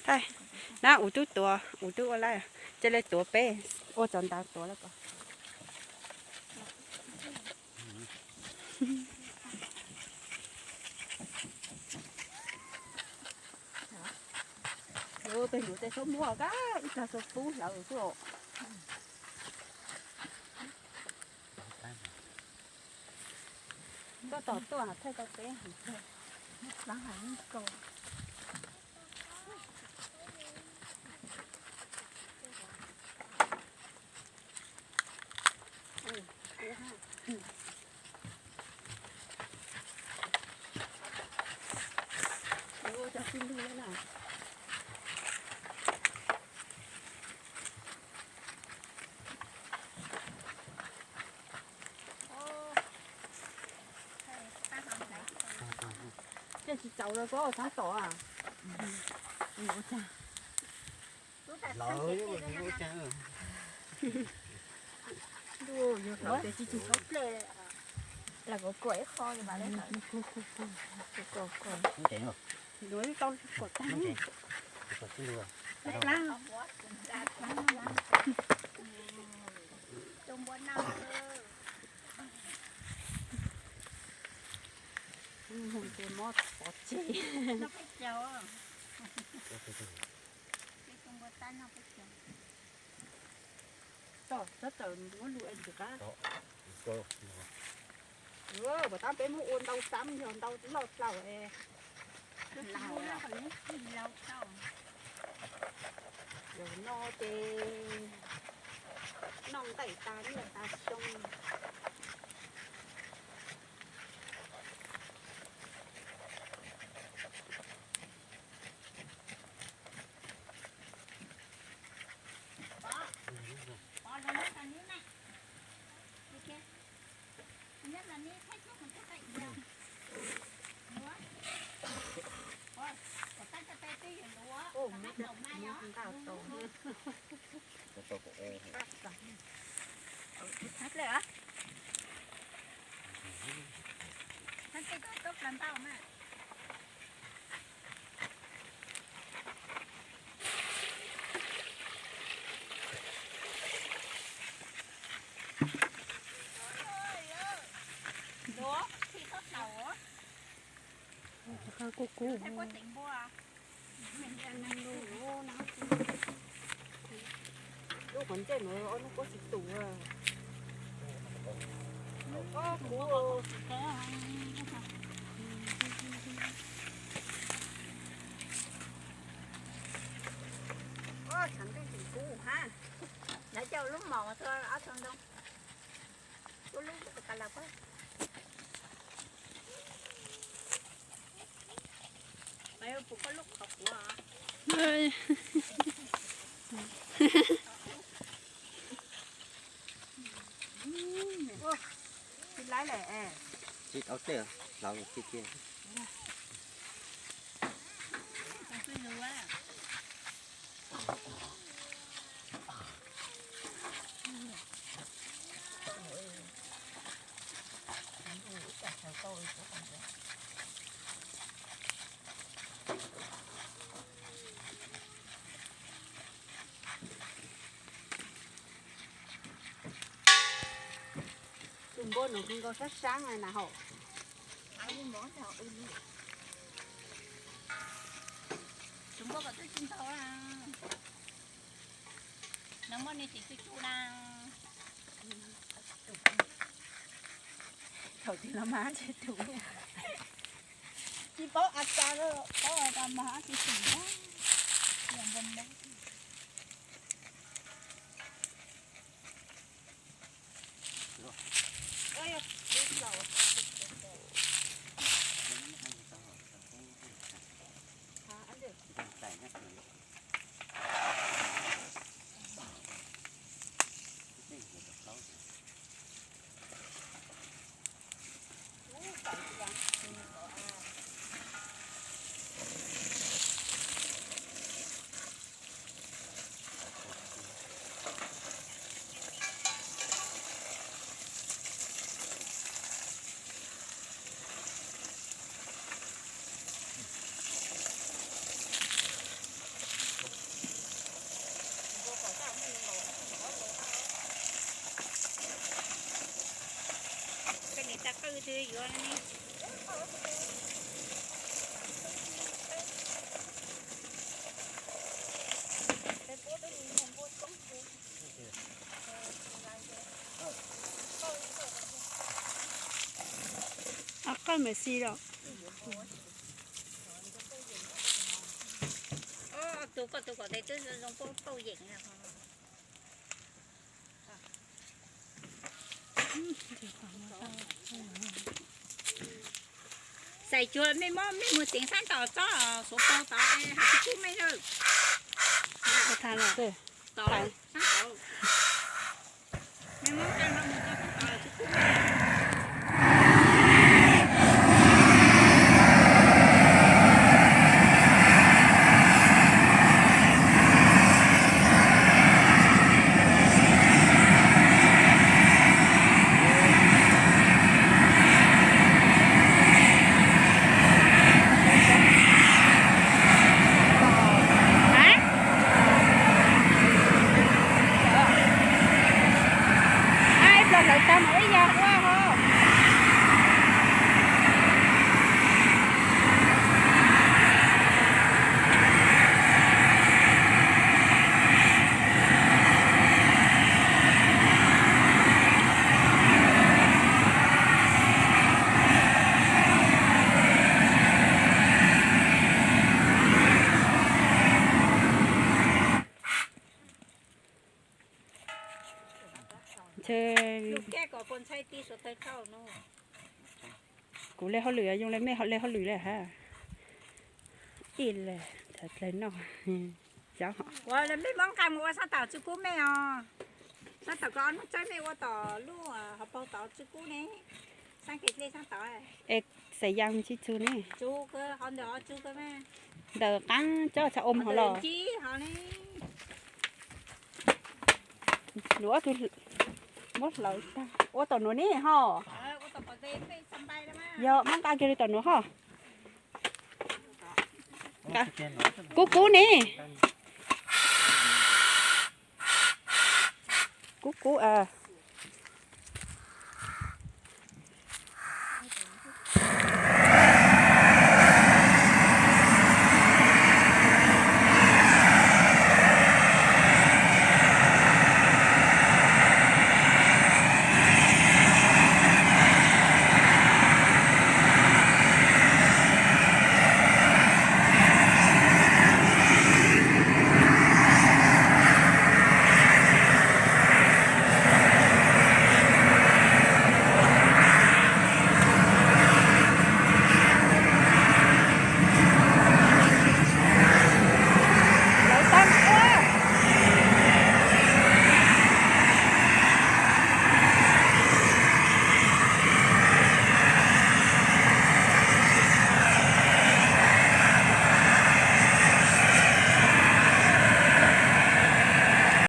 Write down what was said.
Thaij, na, kuv twb tuav, kuv twb ua laj, cia li tuav peb, ua cov ntawd tuav lawm ko. Peb yuav tej txhob muab kab ib tag txog pub hlawv xwb os. Tuaj tom tuaj thaij tau peb heev. Ces tsis txaus lawm, koj txhob tom. Tsis tsis txhob plej. Los kuv kuam ib qho mas. Tus npua no. Mus ces mob pov tseg. Tom sab tawm muab lus es ntsis qab. Puas tab peb muab ua ntau xab yog ntau loj tlaus es. Zaum no ces noj nqaij tas nyiaj tas xyoo. Lub qhov ntsej no ob lub kuab tsis tus. Kuv tshav ntuj tseem kub ha. Lawv coj lub mom txhua ob txhua ntoo. Lub lub ka la pab. Tsis laib lawm. Tsis tau tej hlauv tiag tiag. Tus npua no kuj nkaus sab sab na hauv. Tus npua kom twb tsis ntau na. No muaj ni tim tsuj tsuj na. Thaum twg los mas tsis tus. Tsis paub a tas, paub a tas mas tsis tus. Ob qawj mas xi los. Tus koj tus kom tes twb zoo pauj yeem. Xais cuag mej mob mej mus tseev sab tom tsob suav paug tod hais tsis kub mej lawm. Ib pluag hlawv tag mus ib yam ua hos. Ntshe kuv le hauj lwm, zoo le mej le hauj lwm le hab. Ib le, dlawg noj. Ua le mej muab nqaa mus ua sab tom tsw kub mej os. Sab tom koj ob nub tsaib mej ua tom lub hauv paug tod tsw kub ne. Sab kev dlej sab tod. Es xais yas tsi tsw ne? Tsw kawg, hov ntawm hov tsw kawg mas. Ntawm qaab tsob txha om hov los. Ntsib hov ne. Nws ob tug muab hlawv tag. Ua tom nuav ne ho. Yog muab nqa kiag li tom nuav ho. Kub kub ne. Kub kub.